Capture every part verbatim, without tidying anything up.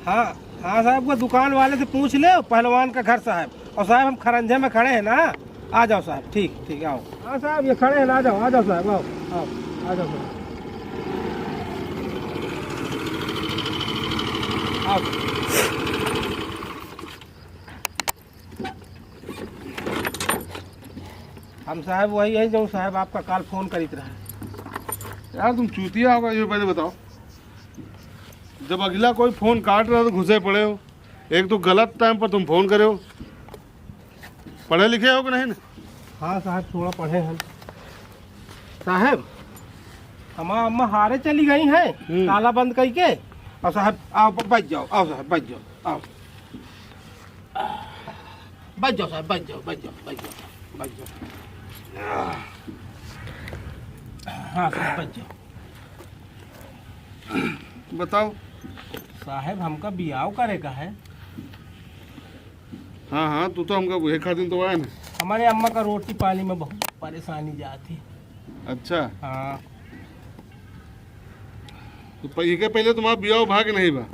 हाँ, हाँ साहब, वो दुकान वाले से पूछ ले, पहलवान का घर साहब। और साहब, हम खरंजे में खड़े हैं ना, आ जाओ साहब। ठीक, ठीक, आओ। हाँ साहब, ये खड़े हैं ना, आ जाओ, आ जाओ साहब, आओ, आओ, आ जाओ साहब, आओ। हम साहब वही है जो साहब आपका काल फोन करीत रहा। यार, तुम चूतिया होगा, ये पहले बताओ, जब अगला कोई फोन काट रहा तो घुसे पड़े हो। एक तो गलत टाइम पर तुम फोन करे हो। पढ़े लिखे हो कि नहीं? हाँ साहब, थोड़ा पढ़े हैं साहब। हमार अम्मा हारे चली गई हैं, हम्म। ताला बंद करके। और साहब, आओ, ब-, बैठ जाओ, आओ साहब, बैठ जाओ, आओ। बैठ जाओ साहब, बैठ जाओ, बैठ जाओ, बैठ जाओ, बैठ जाओ। हाँ साहब, बैठ जाओ। बताओ। साहब, हमका बियाह करे का है। हाँ, हाँ, तू तो हमका उहे खातिर तो आए ना। हमारे अम्मा का रोटी पानी में बहुत परेशानी जाती। अच्छा। हाँ। तो प-, इके पहले तुम्हारा बियाह भाग नहीं बा?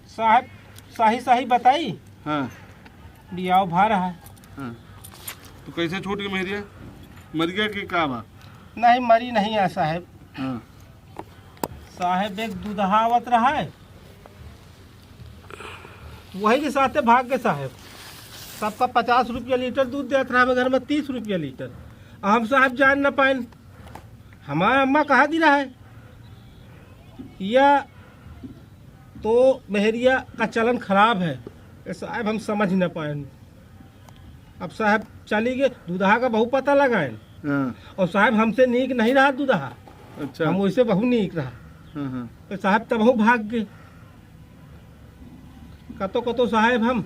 साहब, सही सही बताई। हाँ। बियाह भा रहा है। हाँ। तो कैसे छूट के मेहरिया? मर गया कि का बा? नहीं, मरी नहीं है साहब। हाँ। साहब, एक दुदहा आवत रहा है, वही के साथे भाग गए साहब। सबका पचास रुपया लीटर दूध देत रहा, घर में तीस रुपया लीटर। हम साहब जान न पाएन। हमार अम्मा कहा दी रहा है, या तो मेहरिया का चलन खराब है, ये साहब हम समझ न पाएन। अब साहब चली गए, दुदहा का बहुत पता लगाएन। हाँ। और साहब हमसे नीक नहीं रहा दुदहा। अच्छा। हम वैसे बहुत नीक रहा। हाँ, हाँ। तो साहब तबहू भाग गए। कतो कतो साहब हम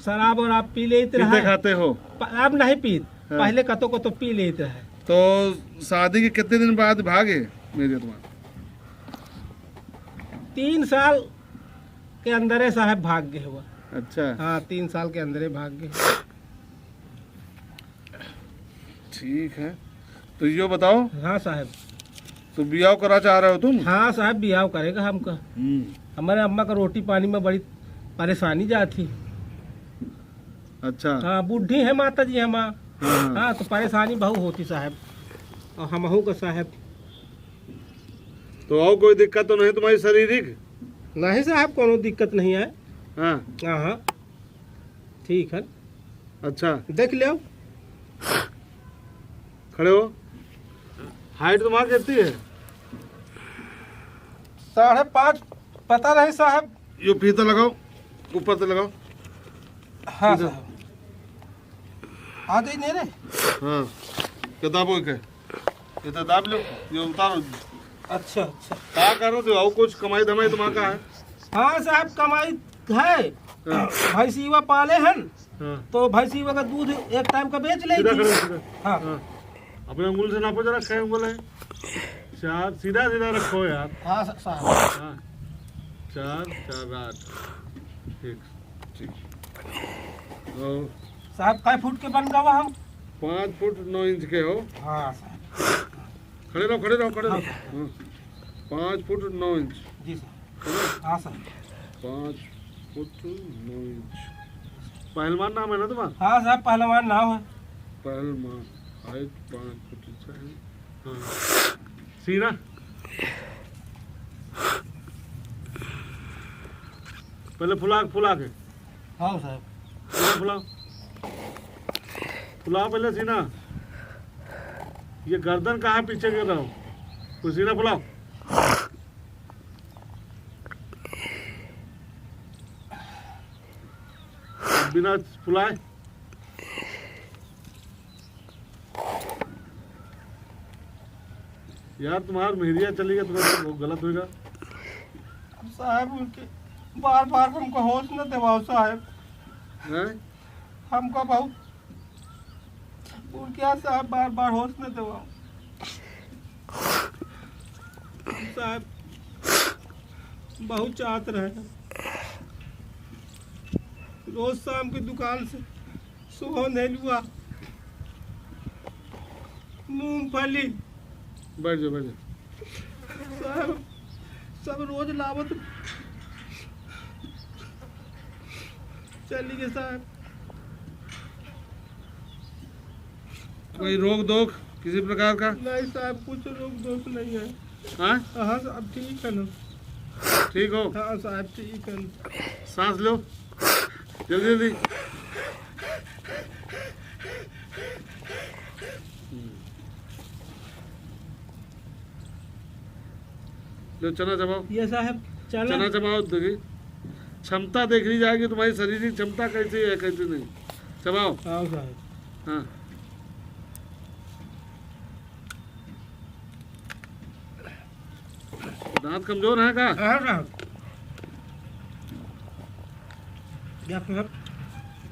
शराब और आप पी लेत पीते रहा। खाते हो? प-, अब नहीं पीत। हाँ। पहले कतो कतो पी लेत रहे। तो शादी के कितने दिन बाद भागे मेरे तुम्हारे? तीन साल के अंदरे साहब भाग गए हुआ। अच्छा। हाँ, तीन साल के अंदरे भाग गए। ठीक है, तो यो बताओ। हाँ साहब। तो बियाह करा चाह रहे हो तुम? हाँ साहब, बियाह करेगा हमका। हम्म। हमारे अम्मा का रोटी पानी में बड़ी परेशानी जाती। अच्छा। हाँ, बूढ़ी है माता जी हमार। हाँ, हाँ। हाँ, तो परेशानी बहुत होती साहब, और हमहू का साहब। तो और कोई दिक्कत तो नहीं तुम्हारी शारीरिक? नहीं साहब, कोनो दिक्कत नहीं है। हाँ। हाँ, हाँ, ठीक है। अच्छा। देख लियो। खड़े हो। हाइट तुम्हारी कितनी है? साढ़े पाँच। पता नहीं साहब। यो फीता लगाओ, ऊपर से लगाओ। हाँ फीता। साहब। आ जाइए रे। हाँ, किताबों के। ये तो दाब लो, ये उतारो। अच्छा, अच्छा। का करो तो, और कुछ कमाई धमाई तुम्हारा का है? हाँ साहब, कमाई है। हाँ। भैंसीवा पाले हन, हाँ। तो भैंसीवा का दूध एक टाइम का बेच ले सीधा थी। करो, सीधा। हाँ। हाँ। अपने उंगल से नापो जरा, कै उंगल है? चार, सीधा सीधा रखो यार। हाँ सा-, साहब। हाँ। चार, चार, आठ। ठीक, ठीक। और साहब, कै फुट के बन गवा हम? पाँच फुट नौ इंच के हो। हाँ साहब। खड़े रहो, खड़े रहो, खड़े रहो। हाँ। हाँ। पाँच फुट नौ इंच। जी सर। हाँ सर। पाँच फुट नौ इंच। पहलवान नाम है ना तुम्हारा? हाँ साहब, पहलवान नाम है। पहलवान, हाइट पाँच फुट इंच है। हाँ। सीना? पहले फुला, फुला के। हाँ साहब। सीना फुलाओ। फुलाओ पहले सीना। ये गर्दन कहाँ पीछे गिर रहा हो? कोई सीना फुलाओ। बिना फुलाए। यार, तुम्हार मेहरिया चली गई, तुम्हारा बहुत गलत होएगा। अब साहब, उनके बार बार हमको होश न दिवाओ साहब। हैं? हमको बहुत, उनके यहाँ साहब बार बार होश न दिवाओ साहब। बहुत चाहत रहे, रोज शाम की दुकान से सोहन हलवा, मूंगफली। बैठ जाओ, बैठ जाओ। साहब, रोज लावत चली गए साहब। कोई रोक दोख किसी प्रकार का? नहीं साहब, कुछ रोक दोख नहीं है। हाँ? हाँ साहब, ठीक है ना। ठीक हो? हाँ साहब, ठीक है। सांस लो, जल्दी जल्दी। हम्म। लो, चना चबाओ। ये साहब, चना। चना चबाओ, देखिए, क्षमता देखी जाएगी, तुम्हारी शारीरिक क्षमता कैसी है, कैसी नहीं। चबाओ। आओ साहब। हाँ। दांत कमजोर है का? हाँ साहब। या फिर हाँ,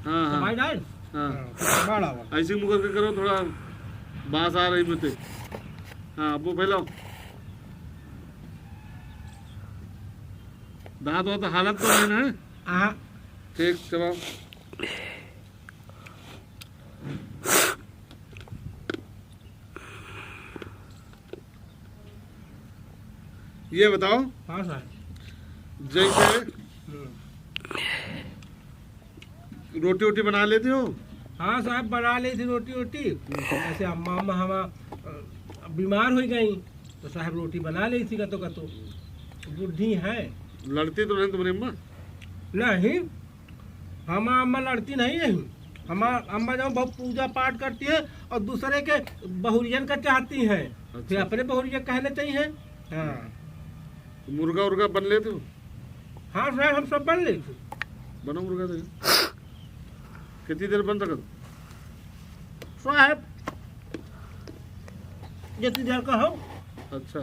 हाँ। दबाई डाल। हाँ। हाँ, बाढ़ आवा। ऐसे मुकर के करो, थोड़ा बांस आ रही मुझे। हाँ, अब वो फैलाओ। दांत वांत हालत तो नहीं ना? हाँ। ठीक, चबाओ। ये बताओ। हाँ साहब। जैसे हम्म। रोटी वोटी बना लेती हो? हाँ साहब, बना लेती रोटी वोटी। हम्म। ऐसे अम्मा, अम्मा हमा, अ, बीमार हो गई, तो साहब रोटी बना लेती कतो कतो। बूढ़ी है। लड़ती तो नहीं तुम्हारी अम्मा? नहीं, हमार अम्मा लड़ती नहीं है। हमार अम्मा जो बहुत पूजा पाठ करती है और दूसरे के बहुरियन का चाहती है, अच्छा। फिर अपने बहुरिया कहना चाहिए। हाँ। तो मुर्गा उर्गा बन लेते हो? हाँ साहब, हम सब बन लेते। बनो मुर्गा तो। कितनी देर बन सकत? साहब, जितनी देर का हो। अच्छा।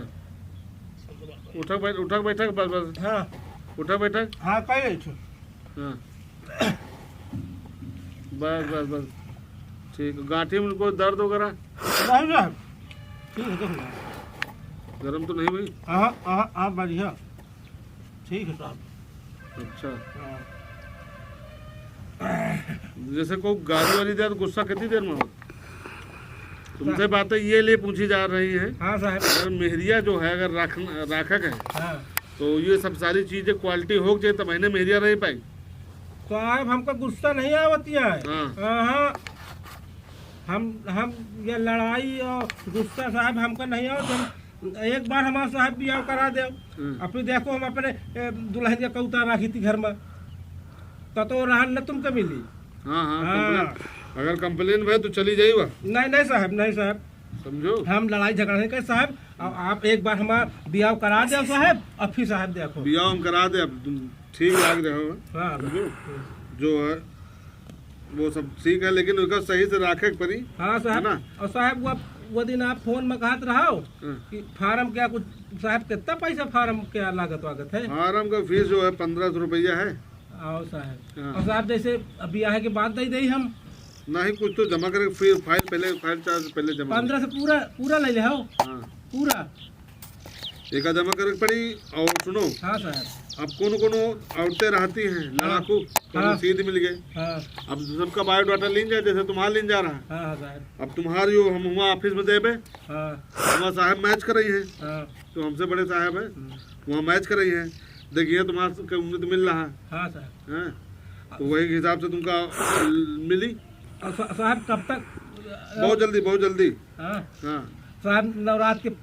उठक बैठ, उठक बैठक, बस, बस। हाँ। उठक बैठक। हाँ, कर लेते। हाँ। बस, बस, बस। ठीक, गांठी में कोई दर्द वगैरह? नहीं, नहीं। ठीक है, कुछ नहीं। गरम तो नहीं भाई? हाँ, हाँ, हाँ, बढ़िया। ठीक है साहब। अच्छा। हाँ। जैसे कोई गाली वाली दे तो गुस्सा कितनी देर में हो? तुमसे हाँ। बातें ये लिए पूछी जा रही है। हाँ साहब। अगर मेहरिया जो है, अगर राख-, राखक है, हाँ। तो ये सब सारी चीजें quality हो जाए, तब मैंने मेहरिया नहीं पाई। साहब, हमका गुस्सा नहीं आवत है। हाँ। हाँ, हाँ। हम, हम ये लड़ाई और गुस्सा साहब हमका नहीं आवत। हम एक बार हमार साहब बियाह करा देव, हम्म। अब फिर देखो हम अपने, ए, दुल्हन के कौता राखी थी घर में, तो, तो रहन न तुमके मिली। हाँ, हाँ, हाँ। Complain, अगर complain भय तो चली जाई बा। नहीं, नहीं साहब, नहीं साहब। समझो? हम लड़ाई झगड़ा नहीं करे साहब। अब आप एक बार हमार बियाह करा देव साहब, अब फिर साहब देखो। बियाह हम करा दे, अब तुम ठीक लाग रहे हो। हाँ, समझो? हम्म। जो है, वो सब ठीक है, लेकिन उसका सही से राखे के पड़ी, हाँ साहब। है ना? और साहब, वो, वो दिन आप फोन में कहत रहो हाँ। कि फार्म क्या कुछ, साहब, कितना पैसा फार्म क्या लागत वागत है? फार्म का फीस जो है, पन्द्रह सौ रुपया है। आओ साहब। हाँ। और साहब, जैसे अब ब्याह के बाद दे दे हम। नहीं, कुछ तो जमा करे, फिर फाइल पहले, फाइल चार्ज पहले जमा। पन्द्रह से पूरा, पूरा ले ले हो। हाँ। पूरा। एका जमा करे के पड़ी। और सुनो, हाँ साहब। अब कोनो कोनो औरतें रहती हैं, हाँ। लड़ाकू, कोनो हाँ। सीध मिल गए। हाँ। अब सबका बायोडाटा लीन जाए, जैसे तुम्हारा लीन जा रहा है। हाँ, हाँ साहब। अब तुम्हार यो हम हुआ ऑफिस में देबे, हाँ। हमार साहब मैच कर रही है, हाँ। तो हमसे बड़े साहब हैं, हम्म। वहाँ मैच कर रही है, देखिए तुम्हार के उम्मीद मिल रहा है। हाँ साहब। हैं? तो वही हिसाब से तुमका मिली। और सा-, साहब, कब तक? बहुत जल्दी, बहुत जल्दी। हाँ। हाँ। साहब, नवरात्र के,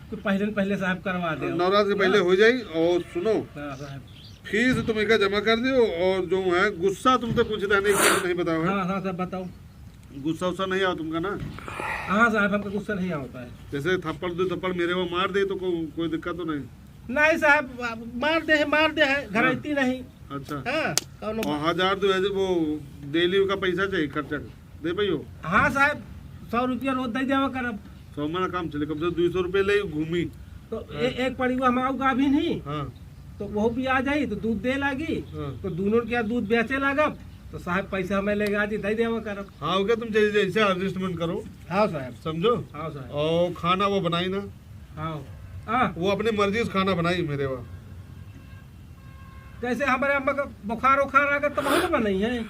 के पहले न पहले साहब करवा दे। नवरात्र के पहले हाँ। हो जाई। और सुनो, हाँ साहब। फीस तुम एका जमा कर दियो, और जो है गुस्सा तुमसे पूछता है, नहीं, कुछ नहीं बताओ है। हाँ, हाँ साहब, बताओ। गुस्सा उस्सा नहीं आवा तुमका ना? हाँ साहब, हमका गुस्सा नहीं आवता है। जैसे थप्पड़ दो थप्पड़ मेरे वो मार दे तो को-, कोई दिक्कत तो नहीं? नहीं साहब, मार दे है, मार दे है, हाँ। घरैती नहीं। अच्छा। हाँ, कौनो और हजार दो हजार वो डेली का पैसा चाहिए खर्चा का, दे पाइयो? हाँ साहब, सौ रुपया रोज दे देवा करब। सौ मना काम चले, कम से कम दो सौ रुपये ले घूमी। तो हाँ। ए-, एक पड़ी वो हम आऊ गाभिन ही, हाँ। तो वो भी आ जाई, तो दूध दे लागी, हाँ। तो दोनों के यहाँ दूध बेचे लागब, तो साहब पैसा हमें लेके आज ही दे देवा करब। हाँ, ओके, तुम जैसे, जैसे adjustment करो। हाँ साहब। समझो? हाँ साहब। और खाना वो बनाई ना। हाँ। हाँ। वो अपनी मर्जी से खाना बनाई मेरे वहाँ। जैसे हमारे अम्मा का बुखार उखार आ गया तो बहुत बनाई है।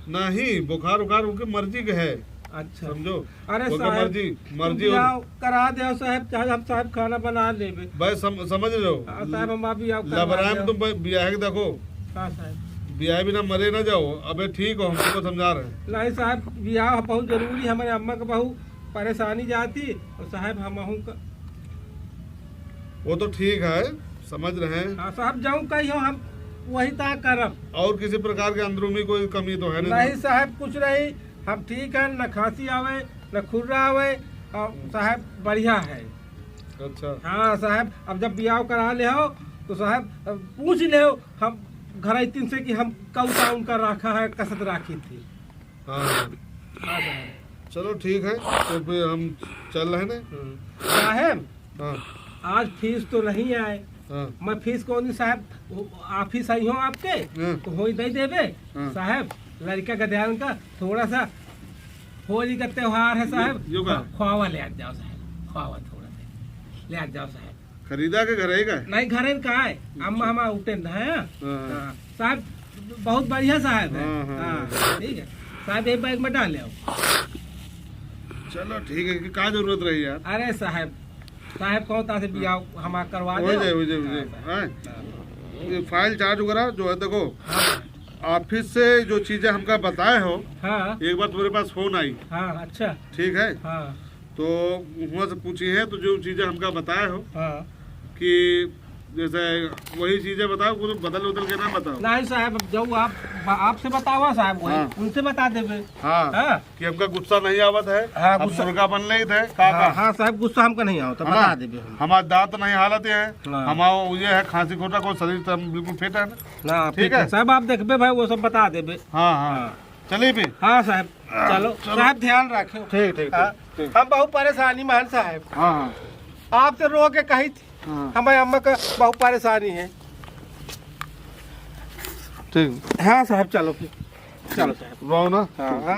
नहीं, बुखार उखार उनकी मर्जी के है। अच्छा। समझो? अरे ओके, साहब, मर्जी, तुम मर्जी हो। बियाह करा देउ साहब, चाहे हम साहब खाना बना लेबे। बस सम-, समझ रहे हो? हाँ साहब, हम बियाह करा लबराए में देउ। तुम ब-, बियाह के देखो। हाँ साहब। बियाह बिना मरे ना जाओ। अबे ठीक हो, हम तुमको समझा रहे हैं। नहीं साहब, बियाह बहुत जरूरी है, हमारे अम्मा के बहुत परेशानी जाती, और साहब हमहू का वो तो ठीक है, समझ रहे हैं। हाँ साहब, जाऊँ कहीं हो, हम वही ता करब। और किसी प्रकार के अंदरूनी कोई कमी तो है नहीं? नहीं साहब, कुछ नहीं, हम ठीक है, न खांसी आवे, न खुर्रा आवे, और साहब बढ़िया है। अच्छा। हाँ साहब, अब जब बियाह करा ले हो, तो साहब, अब पूछ ले हो, हम घर आइतिन से कि हम कऊ टाउन का रखा है, कसत राखी थी। हाँ। हाँ साहब। चलो ठीक है, तो फिर हम चल रहे हैं। हम्म। साहब, हाँ। आज फीस तो नहीं आए। हाँ। मैं फीस कौन दी साहब, वो ऑफिस आई हूँ आपके, हाँ। तो होई दे देबे। हाँ। साहब, लड़का गद्यान का थोड़ा सा होली का त्योहार है साहब, यो, यो का? हाँ, खोवा ले आ जाओ साहब, खोवा थोड़ा सा ले आ जाओ साहब। खरीदा के घरे का? नहीं, घरे का है। अच्छा। अम्मा हमार उठे न है। हाँ। हाँ। साहब, बहुत बढ़िया साहब है। हाँ, हाँ, हाँ, हाँ। ठीक है। साहब, एक बैग में डाल ले आओ। चलो, ठीक है, कि का जरूरत रही यार? अरे साहब, साहब कौन ता से बियाह हमार करवा हो दे। जाए, हो जाए, हो जाए। हाँ, साहब। हैं? हाँ। ये फाइल चार्ज वगैरह जो है, देखो, हाँ। ऑफिस से जो चीजें हमका बताए हो, हाँ। एक बार तुम्हारे पास फोन आई। हाँ, अच्छा। ठीक है? हाँ। तो वहाँ से पूछी है, तो जो चीजें हमका बताए हो हाँ। कि जैसे वही चीजें बताओ, कुछ बदल उदल के ना बताओ। नहीं साहब, अब जो आप, आपसे बतावा साहब, वही हाँ। उनसे बता देबे। हाँ, हाँ। कि हमका गुस्सा नहीं आवत है, हाँ, हम गुस्सा मुर्गा बन लेत है, का, हाँ, का? हाँ साहब, गुस्सा हमका नहीं आवत, है ना? बता देबे हम। हमार दांत नहीं हालत है, हाँ। हमार ये है खांसी खोटा को शरीर से हम बिल्कुल फिट है ना? ना, ठीक फिट है। है साहब, आप देखबे भाई, वो सब बता देबे। हाँ, हाँ। हाँ। चलिए भी। हाँ साहब, हाँ, चलो। चलो। साहब ध्यान रखे। ठीक, ठीक, हाँ। ठीक, ठीक। हम बहुत परेशानी मान साहब। हाँ, हाँ। आपसे रो के कही थी, हाँ। हमारे अम्मा का बहुत परेशानी है। ठीक। हाँ साहब, चलो फिर। चलो साहब। रो ना। हाँ, हाँ।